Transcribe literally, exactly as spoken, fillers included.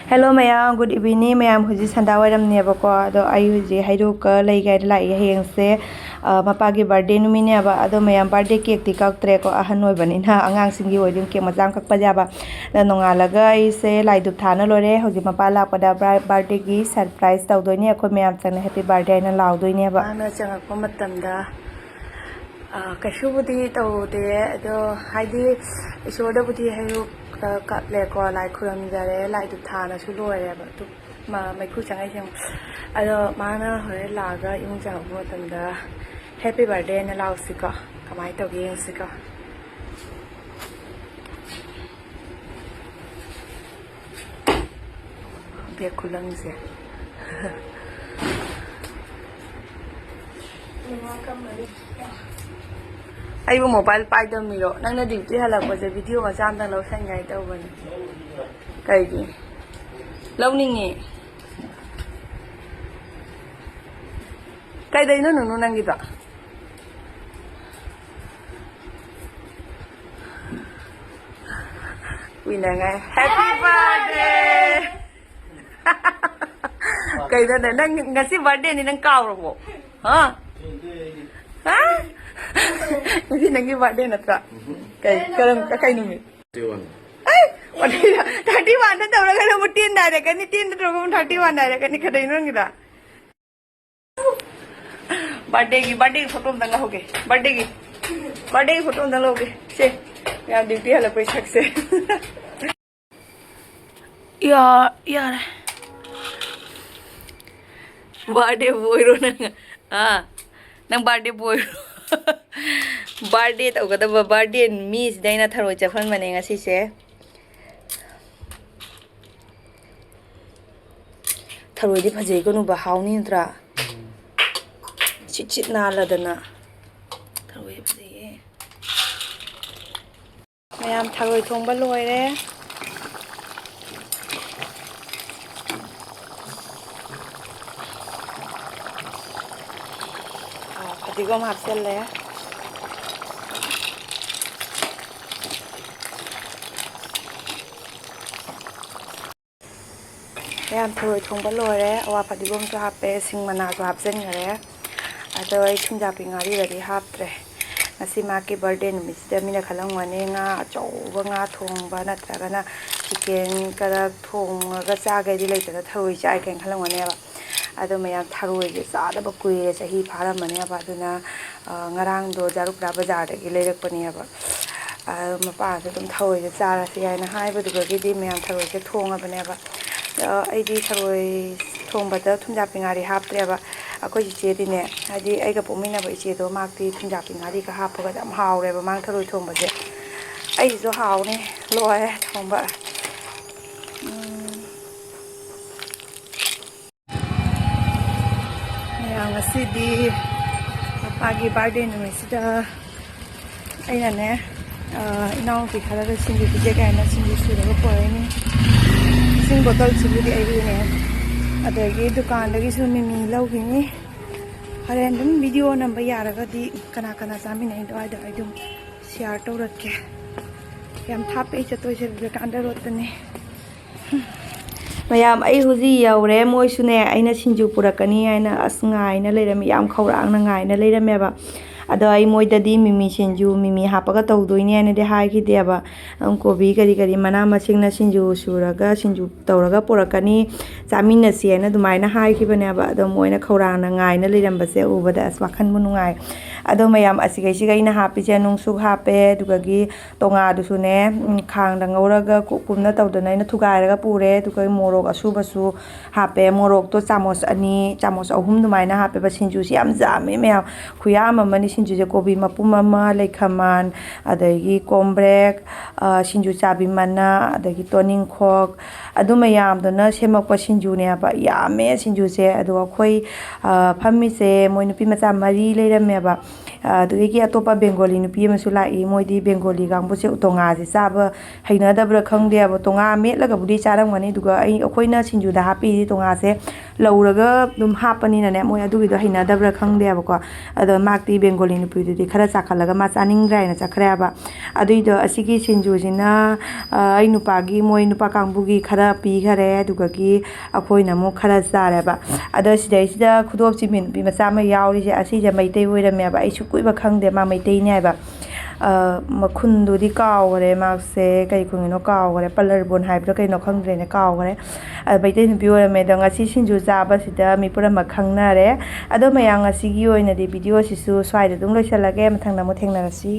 Hello ꯃꯌꯥꯝ, good evening꯫ ꯃꯌꯥꯝ ꯍꯧꯖꯤꯛ ꯁꯟꯗꯥ ꯋꯥꯏꯔꯝꯅꯦꯕꯀꯣ, ꯑꯗꯣ ꯑꯩ ꯍꯧꯖꯤꯛ ꯍꯩꯔꯣꯛꯀ ꯂꯩꯒꯥꯏꯗ ꯂꯥꯛꯏ꯫ ꯍꯌꯦꯡꯁꯦ ꯑ, ꯃꯄꯥꯒꯤ ꯕꯥꯔꯗꯦ ꯅꯨꯃꯤꯠꯅꯦꯕ꯫ ꯑꯗꯣ ꯃꯌꯥꯝ, ꯕꯥꯔꯗꯦ ꯀꯦꯛꯇꯤ ꯀꯛꯇ꯭ꯔꯦꯀꯣ, ꯑꯍꯟ ꯑꯣꯏꯕꯅꯤꯅ꯫ ꯑꯉꯥꯡꯁꯤꯡꯒꯤ ꯑꯣꯏꯗꯤ ꯀꯦꯛ ꯃꯆꯥ ꯑꯃ ꯀꯛꯄ ꯌꯥꯕ꯫ ꯑꯗꯣ ꯅꯣꯡꯉꯥꯜꯂꯒ ꯑꯩꯁꯦ ꯂꯥꯏ ꯙꯨꯞ ꯊꯥꯅ ꯂꯣꯏꯔꯦ꯫ ꯍꯧꯖꯤꯛ ꯃꯄꯥ ꯂꯥꯛꯄꯗ ꯕ꯭ꯔꯥ-, ꯕꯥꯔꯗꯦꯒꯤ ꯁꯔꯄ꯭ꯔꯥꯏꯁ ꯇꯧꯗꯣꯏꯅꯦ꯫ ꯑꯩꯈꯣꯏ ꯃꯌꯥꯝ ꯆꯪꯅ ꯍꯦꯄꯤ ꯕꯥꯔꯗꯦ ꯍꯥꯏꯅ ꯂꯥꯎꯗꯣꯏꯅꯦꯕ꯫ ꯃꯥꯅ ꯆꯪꯉꯛꯄ ꯃꯇꯝꯗ ꯑꯥ, ꯀꯩꯁꯨꯕꯨꯗꯤ ꯇꯧꯗꯦ, ꯑꯗꯣ ꯍꯥꯏꯗꯤ ꯏꯁꯣꯔꯗꯕꯨꯗꯤ ꯍꯩꯔꯨꯛ, ꯑ, ꯀꯠꯂꯦꯀꯣ, ꯂꯥꯏ ꯈꯨꯔꯨꯝꯖꯔꯦ, ꯂꯥꯏꯗꯨ ꯊꯥꯅꯁꯨ ꯂꯣꯏꯔꯦꯕ꯫ ꯑꯗꯨ ꯃ-, ꯃꯩꯈꯨ ꯆꯪꯉꯛꯏꯁꯦ ꯌꯦꯡꯉꯣ꯫ ꯑꯗꯣ ꯃꯥꯅ ꯍꯣꯔꯦꯟ ꯂꯥꯛꯑꯒ ꯏꯃꯨꯡ ꯆꯪꯉꯛꯄ ꯃꯇꯝꯗ "Happy birthday" ꯍꯥꯏꯅ ꯂꯥꯎꯁꯤꯀꯣ꯫ ꯀꯃꯥꯏꯅ ꯇꯧꯒꯦ ꯌꯦꯡꯁꯤꯀꯣ꯫ ꯕꯦꯛ ꯈꯨꯂꯪꯁꯦ꯫ ꯑꯩꯕꯨ ꯃꯣꯕꯥꯏꯜ ꯄꯥꯏꯗꯕ ꯃꯤꯔꯣ? ꯅꯪꯅ ꯗ꯭ꯌꯨꯇꯤ ꯍꯜꯂꯛꯄꯁꯦ ꯚꯤꯗꯤꯑꯣ ꯃꯆꯥ ꯑꯝꯇꯪ ꯂꯧꯁꯟꯒꯦ ꯍꯥꯏ ꯇꯧꯕꯅꯦ꯫ ꯀꯩꯒꯤ? ꯂꯧꯅꯤꯡꯉꯤ꯫ ꯀꯩꯗꯩꯅꯣ ꯅꯨꯅꯨ ꯅꯪꯒꯤꯗꯣ? ꯀꯨꯏꯅꯉꯥꯏ꯫ Happy birthday! ꯀꯩꯅꯣꯅꯦ, ꯅꯪ ꯉꯁꯤ ꯕꯥꯔꯗꯦꯅꯤ, ꯅꯪ ꯀꯥꯎꯔꯕꯣ? ꯍꯥ? ꯍꯥ? ꯉꯁꯤ ꯅꯪꯒꯤ ꯕꯥꯔꯗꯦ ꯅꯠꯇ꯭ꯔꯥ? ꯀꯩ, ꯀꯔꯝ, ꯀꯩ ꯅꯨꯃꯤꯠ? ꯑꯩ, ꯊꯥꯔꯇꯤ ꯋꯥꯟꯗ ꯇꯧꯔꯒ ꯅꯪꯕꯨ ꯇꯦꯟꯗ ꯍꯥꯏꯔꯛꯀꯅꯤ, ꯇꯦꯟꯗ ꯇꯧꯔꯒ ꯑꯃꯨꯛ ꯊꯥꯔꯇꯤ ꯋꯥꯟꯗ ꯍꯥꯏꯔꯛꯀꯅꯤ, ꯀꯩꯗꯧꯅꯣ ꯅꯪꯒꯤꯗ? ꯕꯥꯔꯗꯦꯒꯤ, ꯕꯥꯔꯗꯦꯒꯤ ꯐꯣꯇꯣ ꯑꯝꯇꯪ ꯂꯧꯍꯧꯒꯦ꯫ ꯕꯥꯔꯗꯦꯒꯤ, ꯕꯥꯔꯗꯦꯒꯤ ꯐꯣꯇꯣ ꯑꯝꯇꯪ ꯂꯧꯍꯧꯒꯦ꯫ ꯁꯦ, ꯃꯌꯥꯝ ꯗ꯭ꯌꯨꯇꯤ ꯍꯜꯂꯛꯄꯩ ꯁꯛꯁꯦ꯫ ꯌꯥ-, ꯌꯥꯔꯦ꯫ ꯕꯥꯔꯗꯦ ꯕꯣꯏꯔꯣ ꯅꯪ? ꯑꯥ, ꯅꯪ ꯕꯥꯔꯗꯦ ꯕꯣꯏꯔꯣ? ꯕꯥꯔꯗꯦ ꯇꯧꯒꯗꯕ ꯕꯥꯔꯗꯦ ꯃꯤꯁꯤꯗ ꯑꯩꯅ ꯊꯔꯣꯏ ꯆꯠꯍꯟꯕꯅꯦ ꯉꯁꯤꯁꯦ꯫ ꯊꯔꯣꯏꯗꯤ ꯐꯖꯩ ꯀꯩꯅꯣꯕ, ꯍꯥꯎꯅꯤ ꯅꯠꯇ꯭ꯔꯥ? ꯁꯤꯠ ꯁꯤꯠ ꯅꯥꯜꯂꯗꯅ꯫ ꯊꯔꯣꯏ ꯐꯖꯩꯌꯦ꯫ ꯃꯌꯥꯝ, ꯊꯔꯣꯏ ꯊꯣꯡꯕ ꯂꯣꯏꯔꯦ꯫ ꯑꯥ, ꯐꯗꯤꯒꯣꯝ ꯍꯥꯞꯆꯜꯂꯦ꯫ ꯃꯌꯥꯝ, ꯊꯔꯣꯏ ꯊꯣꯡꯕ ꯂꯣꯏꯔꯦ꯫ ꯑꯋꯥ ꯐꯗꯤꯒꯣꯝꯁꯨ ꯍꯥꯞꯄꯦ, ꯁꯤꯡ ꯃꯅꯥꯁꯨ ꯍꯥꯞꯆꯤꯟꯈꯔꯦ꯫ ꯑꯗꯣ ꯑꯩ ꯊꯨꯝꯖꯥꯛꯄꯤ ꯉꯥꯔꯤꯒꯗꯤ ꯍꯥꯞꯇ꯭ꯔꯦ꯫ ꯉꯁꯤ ꯃꯥꯒꯤ ꯕꯥꯔꯗꯦ ꯅꯨꯃꯤꯠꯁꯤꯗ ꯃꯤꯅ ꯈꯜꯂꯝꯒꯅꯤ ꯉꯥ ꯑꯆꯧꯕ, ꯉꯥ ꯊꯣꯡꯕ ꯅꯠꯇ꯭ꯔꯒꯅ ꯆꯤꯀꯦꯟ ꯈꯔ ꯊꯣꯡꯉꯒ ꯆꯥꯒꯦꯗꯤ ꯂꯩꯇꯅ ꯊꯔꯣꯏ ꯆꯥꯏ ꯀꯥꯏꯅ ꯈꯜꯂꯝꯒꯅꯦꯕ꯫ ꯑꯗꯣ ꯃꯌꯥꯝ, ꯊꯔꯣꯏꯁꯦ ꯆꯥꯗꯕ ꯀꯨꯏꯔꯦ, ꯆꯍꯤ ꯐꯥꯔꯝꯃꯅꯦꯕ꯫ ꯑꯗꯨꯅ, ꯑ, ꯉꯔꯥꯡꯗꯣ ꯖꯥꯔꯨꯛꯄꯨꯔꯥ ꯕꯖꯥꯔꯗꯒꯤ ꯂꯩꯔꯛꯄꯅꯦꯕ꯫ ꯑ, ꯃꯄꯥꯅꯁꯨ ꯑꯗꯨꯝ ꯊꯔꯣꯏꯁꯦ ꯆꯥꯔꯁꯤ ꯍꯥꯏꯅ ꯍꯥꯏꯕꯗꯨꯗꯒꯤꯗꯤ ꯃꯌꯥꯝ ꯊꯔꯣꯏꯁꯦ ꯊꯣꯡꯉꯕꯅꯦꯕ꯫ ꯑ, ꯑꯩꯗꯤ ꯊꯔꯣꯏ ꯊꯣꯡꯕꯗ ꯊꯨꯝꯖꯥꯛꯄꯤ ꯉꯥꯔꯤ ꯍꯥꯞꯇ꯭ꯔꯦꯕ꯫ ꯑꯩꯈꯣꯏ ꯆꯤꯆꯦꯗꯤꯅꯦ, ꯍꯥꯏꯗꯤ ꯑꯩꯒ ꯄꯣꯛꯃꯤꯟꯅꯕ ꯏꯆꯦꯗꯣ, ꯃꯥꯛꯇꯤ ꯊꯨꯝꯖꯥꯛꯄꯤ ꯉꯥꯔꯤꯒ ꯍꯥꯞꯄꯒ ꯌꯥꯝ ꯍꯥꯎꯔꯦꯕ ꯃꯥꯅ ꯊꯔꯣꯏ ꯊꯣꯡꯕꯁꯦ꯫ ꯑꯩꯁꯨ ꯍꯥꯎꯅꯤ꯫ ꯂꯣꯏꯔꯦ ꯊꯣꯡꯕ꯫ ꯎꯝ꯫ ꯃꯌꯥꯝ, ꯉꯁꯤꯗꯤ ꯃꯄꯥꯒꯤ ꯕꯥꯔꯗꯦ ꯅꯨꯃꯤꯠꯁꯤꯗ ꯑꯩꯅꯅꯦ, ꯑ, ꯏꯅꯥꯎꯅꯨꯄꯤ ꯈꯔꯒ ꯁꯤꯡꯖꯨ ꯄꯤꯖꯒꯦ ꯍꯥꯏꯅ ꯁꯤꯡꯖꯨ ꯁꯨꯔꯒ ꯄꯨꯔꯛꯏꯅꯤ꯫ ꯏꯁꯤꯡ ꯕꯣꯇꯜꯁꯤꯕꯨꯗꯤ ꯑꯩꯒꯤꯅꯦ꯫ ꯑꯗꯒꯤ ꯗꯨꯀꯥꯟꯗꯒꯤꯁꯨ ꯃꯤꯃꯤ ꯂꯧꯈꯤꯅꯤ꯫ ꯍꯣꯔꯦꯟ ꯑꯗꯨꯝ ꯚꯤꯗꯤꯑꯣ ꯅꯝꯕ ꯌꯥꯔꯒꯗꯤ ꯀꯅꯥ ꯀꯅꯥ ꯆꯥꯃꯤꯟꯅꯩꯗꯣ ꯍꯥꯏꯗꯣ ꯑꯩ ꯑꯗꯨꯝ ꯁꯤꯌꯥꯔ ꯇꯧꯔꯛꯀꯦ꯫ ꯌꯥꯝ ꯊꯥꯞꯄꯦ ꯑꯩ ꯆꯠꯇꯣꯏꯁꯦ, ꯕꯤꯕꯦꯀꯥꯅꯟꯗ ꯔꯣꯗꯇꯅꯦ꯫ ꯃꯌꯥꯝ, ꯑꯩ ꯍꯧꯖꯤꯛ ꯌꯧꯔꯦ꯫ ꯃꯣꯏꯁꯨꯅꯦ, ꯑꯩꯅ ꯁꯤꯡꯖꯨ ꯄꯨꯔꯛꯀꯅꯤ ꯍꯥꯏꯅ ꯑꯁ ꯉꯥꯏꯅ ꯂꯩꯔꯝꯃꯤ, ꯌꯥꯝ ꯈꯧꯔꯥꯡꯅ ꯉꯥꯏꯅ ꯂꯩꯔꯝꯃꯦꯕ꯫ ꯑꯗꯣ ꯑꯩ ꯃꯣꯏꯗꯗꯤ ꯃꯤꯃꯤ ꯁꯤꯡꯖꯨ, ꯃꯤꯃꯤ ꯍꯥꯞꯄꯒ ꯇꯧꯗꯣꯏꯅꯦ ꯍꯥꯏꯅꯗꯤ ꯍꯥꯏꯈꯤꯗꯦꯕ꯫ ꯑꯗꯨꯝ ꯀꯣꯕꯤ ꯀꯔꯤ ꯀꯔꯤ ꯃꯅꯥ ꯃꯁꯤꯡꯅ ꯁꯤꯡꯖꯨ ꯁꯨꯔꯒ, ꯁꯤꯡꯖꯨ ꯇꯧꯔꯒ ꯄꯨꯔꯛꯀꯅꯤ, ꯆꯥꯃꯤꯟꯅꯁꯤ ꯍꯥꯏꯅ ꯑꯗꯨꯃꯥꯏꯅ ꯍꯥꯏꯈꯤꯕꯅꯦꯕ꯫ ꯑꯗꯣ ꯃꯣꯏꯅ ꯈꯧꯔꯥꯡꯅ ꯉꯥꯏꯅ ꯂꯩꯔꯝꯕꯁꯦ ꯎꯕꯗ ꯑꯁ ꯋꯥꯈꯟꯕꯨ ꯅꯨꯡꯉꯥꯏ꯫ ꯑꯗꯣ ꯃꯌꯥꯝ, ꯑꯁꯤꯈꯩꯁꯤꯒ ꯑꯩꯅ ꯍꯥꯞꯄꯤꯁꯦ ꯅꯨꯡꯁꯨꯛ ꯍꯥꯞꯄꯦ, ꯑꯗꯨꯗꯒꯤ ꯇꯣꯉꯥꯗꯨꯁꯨꯅꯦ, ꯎꯝ, ꯈꯥꯡꯗ ꯉꯧꯔꯒ ꯀꯨꯞ ꯀꯨꯞꯅ ꯇꯧꯗꯅ ꯑꯩꯅ ꯊꯨꯒꯥꯏꯔꯒ ꯄꯨꯔꯦ꯫ ꯑꯗꯨꯒ ꯃꯣꯔꯣꯛ ꯑꯁꯨꯕꯁꯨ ꯍꯥꯞꯄꯦ꯫ ꯃꯣꯔꯣꯛꯇꯣ ꯆꯥꯃꯁ ꯑꯅꯤ, ꯆꯥꯃꯁ ꯑꯍꯨꯝ ꯑꯗꯨꯃꯥꯏꯅ ꯍꯥꯞꯄꯦꯕ꯫ ꯁꯤꯡꯖꯨꯁꯤ ꯌꯥꯝ ꯌꯥꯝꯃꯤ ꯃꯌꯥꯝ, ꯈꯨꯌꯥꯝ ꯑꯃꯅꯤ꯫ ꯁꯤꯡꯖꯨꯁꯦ ꯀꯣꯕꯤ ꯃꯄꯨꯝ ꯑꯃ, ꯂꯩꯈꯃꯥꯟ, ꯑꯗꯒꯤ ꯀꯣꯝꯕ꯭ꯔꯦꯛ, ꯑ, ꯁꯤꯡꯖꯨ ꯆꯥꯕꯤ ꯃꯅꯥ, ꯑꯗꯒꯤ ꯇꯣꯅꯤꯡꯈꯣꯛ, ꯑꯗꯨ ꯃꯌꯥꯝꯗꯨꯅ ꯁꯦꯝꯃꯛꯄ ꯁꯤꯡꯖꯨꯅꯦꯕ꯫ ꯌꯥꯝꯃꯦ ꯁꯤꯡꯖꯨꯁꯦ꯫ ꯑꯗꯨꯒ ꯑꯩꯈꯣꯏ, ꯑ, ꯐꯝꯃꯤꯁꯦ ꯃꯣꯏ ꯅꯨꯄꯤ ꯃꯆꯥ ꯃꯔꯤ ꯂꯩꯔꯝꯃꯦꯕ꯫ ꯑ, ꯑꯗꯨꯗꯒꯤ ꯑꯇꯣꯞꯄ ꯕꯦꯡꯒꯣꯂꯤ ꯅꯨꯄꯤ ꯑꯃꯁꯨ ꯂꯥꯛꯏ꯫ ꯃꯣꯏꯗꯤ ꯕꯦꯡꯒꯣꯂꯤ ꯀꯥꯡꯕꯨꯁꯦ ꯇꯣꯉꯥꯁꯦ ꯆꯥꯕ ꯍꯩꯅꯗꯕ꯭ꯔꯥ ꯈꯪꯗꯦꯕ꯫ ꯇꯣꯉꯥ ꯃꯦꯠꯂꯒꯕꯨꯗꯤ ꯆꯥꯔꯝꯒꯅꯤ, ꯑꯗꯨꯒ ꯑꯩ, ꯑꯩꯈꯣꯏꯅ ꯁꯤꯡꯖꯨꯗ ꯍꯥꯞꯄꯤꯁꯤ ꯇꯣꯉꯥꯁꯦ ꯂꯧꯔꯒ ꯑꯗꯨꯝ ꯍꯥꯞꯄꯅꯤꯅꯅꯦ, ꯃꯣꯏ ꯑꯗꯨꯒꯤꯗꯣ ꯍꯩꯅꯗꯕ꯭ꯔꯥ ꯈꯪꯗꯦꯕꯀꯣ꯫ ꯑꯗꯣ ꯃꯥꯛꯇꯤ, ꯕꯦꯡꯒꯣꯂꯤ ꯅꯨꯄꯤꯗꯨꯗꯤ ꯈꯔ ꯆꯥꯈꯠꯂꯒ ꯃꯥ ꯆꯥꯅꯤꯡꯗ꯭ꯔꯦ ꯍꯥꯏꯅ ꯆꯠꯈ꯭ꯔꯦꯕ꯫ ꯑꯗꯨꯏꯗꯣ ꯑꯁꯤꯒꯤ ꯁꯤꯡꯖꯨꯁꯤꯅ, ꯑ, ꯑꯩ ꯅꯨꯄꯥꯒꯤ, ꯃꯣꯏ ꯅꯨꯄꯥ ꯀꯥꯡꯕꯨꯒꯤ ꯈꯔ ꯄꯤꯈꯔꯦ꯫ ꯑꯗꯨꯒꯒꯤ ꯑꯩꯈꯣꯏꯅ ꯑꯃꯨꯛ ꯈꯔ ꯆꯥꯔꯦꯕ꯫ ꯑꯗꯣ ꯁꯤꯗꯩꯁꯤꯗ ꯈꯨꯗꯣꯞ ꯆꯤꯡꯕꯤ ꯅꯨꯄꯤ ꯃꯆꯥ ꯑꯃ ꯌꯥꯎꯔꯤꯁꯦ, ꯑꯁꯤꯁꯦ ꯃꯩꯇꯩ ꯑꯣꯏꯔꯝꯃꯦꯕ꯫ ꯑꯩꯁꯨ ꯀꯨꯏꯕ ꯈꯪꯗꯦ ꯃꯥ ꯃꯩꯇꯩꯅꯦ ꯍꯥꯏꯕ꯫ ꯑ, ꯃꯈꯨꯟꯗꯨꯗꯤ ꯀꯥꯎꯈꯔꯦ, ꯃꯥꯁꯦ ꯀꯩ ꯈꯨꯟꯒꯤꯅꯣ ꯀꯥꯎꯈꯔꯦ, ꯄꯂꯔꯕꯣꯟ ꯍꯥꯏꯕ꯭ꯔꯥ ꯀꯩꯅꯣ ꯈꯪꯗ꯭ꯔꯦꯅꯦ, ꯀꯥꯎꯈꯔꯦ꯫ ꯑ, ꯃꯩꯇꯩ ꯅꯨꯄꯤ ꯑꯣꯏꯔꯝꯃꯦ꯫ ꯑꯗꯣ ꯉꯁꯤ ꯁꯤꯡꯖꯨ ꯆꯥꯕꯁꯤꯗ ꯃꯤ ꯄꯨꯝꯅꯃꯛ ꯈꯪꯅꯔꯦ꯫ ꯑꯗꯣ ꯃꯌꯥꯝ, ꯉꯁꯤꯒꯤ ꯑꯣꯏꯅꯗꯤ ꯚꯤꯗꯤꯑꯣꯁꯤꯁꯨ ꯁ꯭ꯋꯥꯏꯗ ꯑꯗꯨꯝ ꯂꯣꯏꯁꯤꯜꯂꯒꯦ꯫ ꯃꯊꯪꯗ ꯑꯃꯨꯛ ꯊꯦꯡꯅꯔꯁꯤ꯫